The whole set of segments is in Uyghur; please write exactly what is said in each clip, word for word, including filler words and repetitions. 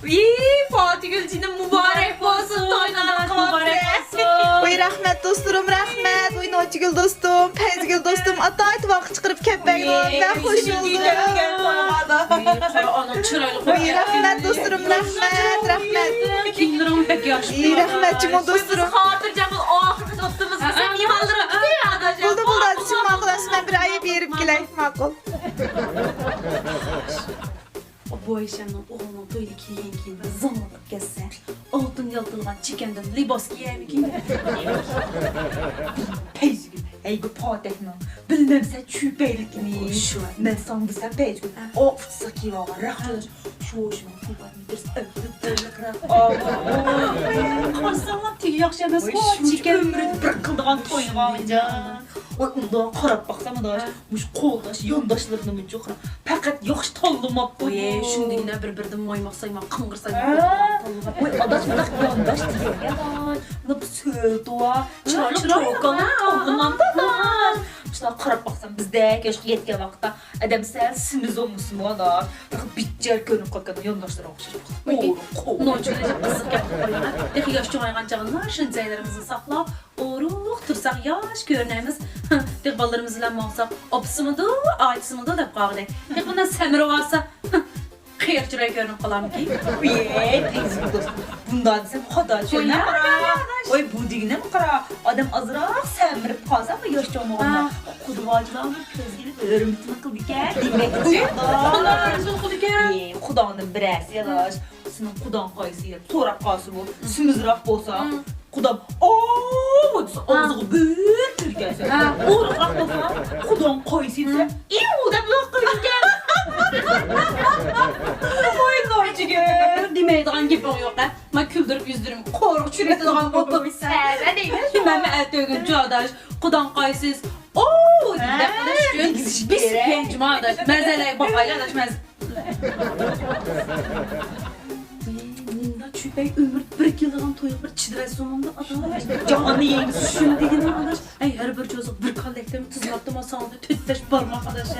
ئى، پاتىگۈل جېنىم، مۇبارەك بولسۇن، تويلارىڭىز مۇبارەك بولسۇن. ۋاي، رەھمەت دوستلىرىم، رەھمەت. ۋاي، نوچىگۈل دوستۇم، پەيزىگۈل دوستۇم، ئاتايىت ۋاقىت چىقىرىپ كەپ بەرگەن. بەك خۇش بولدۇم. قارا، ئاناڭ چىرايلىق. ۋاي، رەھمەت دوستلىرىم، رەھمەت، رەھمەت. كىيىملىرىڭ بەك ياخشى. ئى، رەھمەت جۇمۇ دوستلىرىم. خاتىرجەم بول، ئاخىرقى دوستىمىز بىزنىڭ مېھمانلىرىمىز. بولدى، بولدى، ئادىشىم، ماقۇل، ئادىشىم، مەن بىر ئايە بېرىپ كېلەي، ماقۇل. بۇ ئايشەمنىڭ ئوغلىنىڭ تويىدا كىيگەن كىيىمى زاڭلىق كەتسە، ئالتۇن يالتىلىغان چېكەندىن لىباس كىيەرمىكىن؟ پەيزىگۈل، ھەي بۇ پاتەكنىڭ بىلمەمسەن چۈپەيلىكىنى. مەن ساڭا دېسەم پەيزىگۈل، ئاق ئۇتسىق كىيىۋالغان راق چوش. شوشىمۇ قۇۋۋەتنى بېرىسە ئەۋلىدىرلىقراق. قارىساڭلار تېگى ياخشى ئەمەسقۇ، چېكەن. ئۆمرىدە بىر قىلىدىغان تويىغا ئايجان. ۋاي، ئۇنداق قاراپ باقسام ئاداش، مۇشۇ قولداش، يانداشلىرىنى مۇنچە قارا، پەقەت ياخشى تاللىماپتۇ. ئوي، شۇندىكىنە بىر-بىرىدىن مايماق سايماق، قىڭغىر سايماق تاللىماپتۇ. ۋاي، ئاداش، مۇنداق يانداش دېگەنگە ئاداش، مۇنداق سۆتۇۋا، چىرايلىق چوكانلار تاللىمامدۇ ئاداش. مۇشۇنداق قاراپ باقسام، بىزدەك ياشقا يەتكەن ۋاقىتتا ئادەم سەل سېمىز بولمىسىمۇ ئاداش، بىر خىل بىچار كۆرۈنۈپ قالىدى يانداشلىرىغا ئوخشاش. نوچىلىرى قىزىق گەپ قىلىپ قويۇڭ. تېخى ياش چوڭايغان چاغدا شۇنچە جايلىرىمىزنى ساقلاپ، ئورۇق تۇرساق ياش كۆرۈنەمىز. تېخى بالىلىرىمىز بىلەن ماڭساق، ئاپىسىمىدۇ، ئاچىسىمىدۇ دەپ قالغۇدەك. تېخى بۇنداق سەمرىۋالسا، قېرى چىراي كۆرۈنۈپ قالارمىكىن؟ ئېي، پەيزىگۈل دوستۇم، بۇنداق دېسەم خاتا چۈشەنمەڭ. ۋاي، بۇ دېگىنىم قارا، ئادەم ئازراق سەمرىپ قالسا، بۇ ياش چوڭ بولغاندا، قۇدا باجىلارمۇ كۆزگە ئېلىپ، ھۆرمىتىنى قىلىدىكەن دېمەكچى. ئاللا رەزىل قىلىدىكەن. ئېي، قۇداڭدىن بىرەرسى يالاش. سېنىڭ قۇداڭ قايسى؟ تورا قاسىموف، سېمىزراق بولسا، قۇدام ئاۋۇ دېسە، ئاغزىغا بىر تۈركەنسەن. ئورۇقراق بولسا، قۇداڭ قايسى دېسە، ئىۋ دەپ لىق قىلىدىكەن. ۋاي، نوچىگۈل، دېمەيدىغان گېپىڭ يوق-ھە. مانا كۈلدۈرۈپ يۈزلىرىمگە قورۇق چۈشۈرۈۋېتىدىغان بولدۇم. سەۋە دەيمەن. مەن ئەتىگۈن چۇ ئاداش، قۇداڭ قايسىز؟ ئوو، دېگۈدەك قىلىش ئۈچۈن بىز كەينى جۇما ئاداش، مەزەلەي باقايلى ئاداش، مەز-، مۇنداق چۈپەي ئۆمۈر بىر كېلىدىغان تويغا بىر چىدىۋەتسۇن مۇنداق ئاداش. جانى يەيمىز شۇنى دېگىنىڭ ئاداش. ئەي، ھەر بىر چوزۇق بىر كاللەكتىن تىزماپتىما ساڭا تۆت بەش بارماق ئاداش.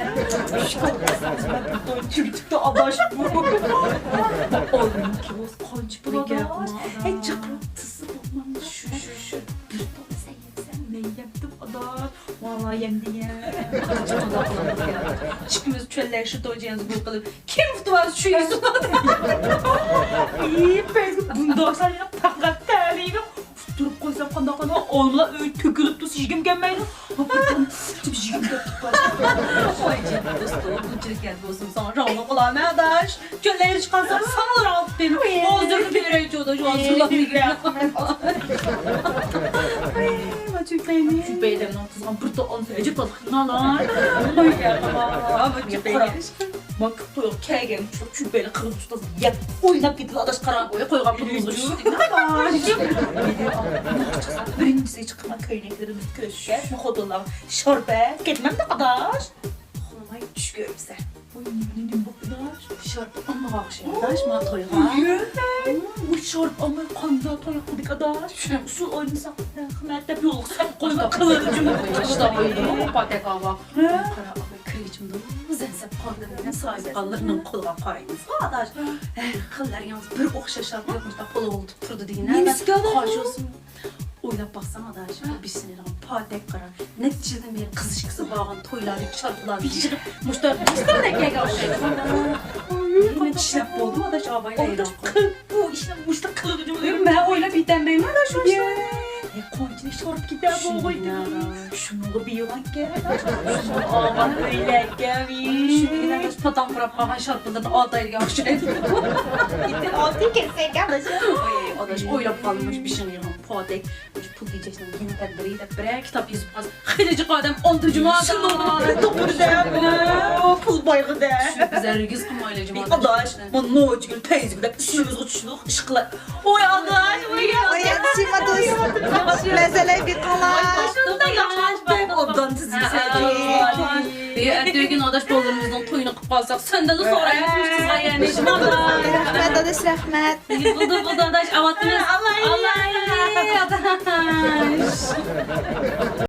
ئۈچ كاللەكتىن بىر توي تۈگىتىپتۇ ئاداش بۇ. ئالدىنقى بولسا قانچە پۇل ئاداش؟ ئەي، جىقراپ تىزسا بولمامدۇ؟ شۇ، شۇ، شۇ. بىر تولا سەن يەمسەن، مەن يەمدىم ئاداش. ۋالا يەمدى يە. ئىككىمىز چۆللەشتە توي جەزبۇ قىلىپ، كىم ئۇتۇۋالسا شۇ يېسۇن. ئى، پەيزى بۇنداق ساينى پەقەت تەلىيىنى ئۇتتۇرۇپ قويسام قانداق قانداق؟ ئالمىلار ئۆيدە تۆكۈلۈپ تۇرسا يېگۈم كەلمەيدۇ. ۋاي جېنىم دوستۇم، بۇنچىلىك يەردە بولسۇن ساڭا راۋلىق قىلارمەن ئاداش. چۆللەشتە قالسام ساڭا راۋلىق بېرىپ ھازىرلا بېرەيچۇ ئاداش، ھازىرلا. ئى، رەھمەت. ئى، چۈپەينى. چۈپەيلەرنىڭ قىزغان بىر توققان سەجىپ بالا. نالاي. قوي يا، قاراپ، ما كۆپ تويغا كەلگەن چۈ-، چۈپەيلى قىرىق ئۇستاز يەپ ئويناپ كېتىدۇ ئاداش، قارا. قوي، قويغان پۇلىمىز ئۈچ. بىرىنچىسى چىققان كۆينەكلىرىمىز كۆرسەت، خوتۇنلار شارپە كەتمەمدۇ ئاداش؟ خانىماي چۈش كۆرۈپسەن. ۋاي، نېمە، نېمە بوپتۇ ئاداش؟ شارپا ئالمىغان ئوخشايدۇ ئاداش، ما تويغا. يۆ، ۋاي، شارپا ئالماي قانداق توي قىلدۇق ئاداش؟ شۇ ئوينىساق، رەھمەت دەپ يولغا سەپ قويما قىلىدۇ جۇمۇ. ئىشتا ئوينىدۇم، پاتەك ئاۋا. قارا، ئاۋا، كىرگۈچىمدۇ زەنسەپ قالدىم، مېنىڭ سايىقانلىرىنىڭ قولىغا قارايمىز ئاداش. ھەر خىللەر ياڭزا بىر ئوخشاش شارپا يوق، مۇشۇنداق قولىغا تۇتۇپ تۇرىدۇ دېگىنە. نېمىسىكى ئاداش؟ قاش بولسۇن. ئويلاپ باقسام ئاداش، بىر سىنىرىغان پاتەك قارا. نەچچە يىلدىن بېرى قىزىشكىسى بارغان تويلاردىكى شارپىلارنى يىغىپ، مۇشۇنداق بىستەنلەككەگە ئوخشايدۇ. مەن چىشلەپ بولدۇم ئاداش، ئاباي ھەيران قالدى. بۇ ئىشنى مۇشۇنداق قىلىدۇ. مەن ئويلاپ يېتەلمەيمەن ئاداش شۇ ئىشنى. قانچىلىك شارپ كېتەر بولغايدى. شۇنىڭغا بىۋان ئىكەن. شۇنىڭغا ئامان ئۆيلەركەن. شۇنىڭغا ئاداش پاتاڭ پۇراپ قالغان شارپىلىرىنى ئاتايدىغان ئوخشايدۇ. ئاتى كەتسەك ئاداش. ئاي، ئاداش، ئويلاپ قالدىم، مۇشۇ بېشىڭغا يىغىلغان پاتەك. مۇشۇ پۇل تېجەشنىڭ يېڭى تەدبىرى دەپ بىرەر كىتاب يېزىپ قالسا، خېلى جىق ئادەم ئالىدۇ جۇما. شۇنىڭغا توپىدە، پۇل بايغىدە. شۇ بىز ھەرگىز قىلمايلى جۇما. ئاداش، مانا نوچىگۈل پەيزىگۈل دەپ ئىسمىمىزغا چۈشلۈك ئىش قىلار. ۋاي ئاداش، ۋاي ئاداش. مەزەلەي بېقىڭلار. شۇنداق ياخشى ئاداش، ئوبدان تىزىمسەن. ئەتىگۈن ئاداش بالىلىرىمىزنىڭ تويىنى قىلىپ قالساق، سەندىنلا سورايمىز، سىزغا يەنى. رەھمەت ئاداش، رەھمەت. بولدى، بولدى ئاداش، ئاۋاتىمىز. ئاللاي. ئاللاي ئاداش.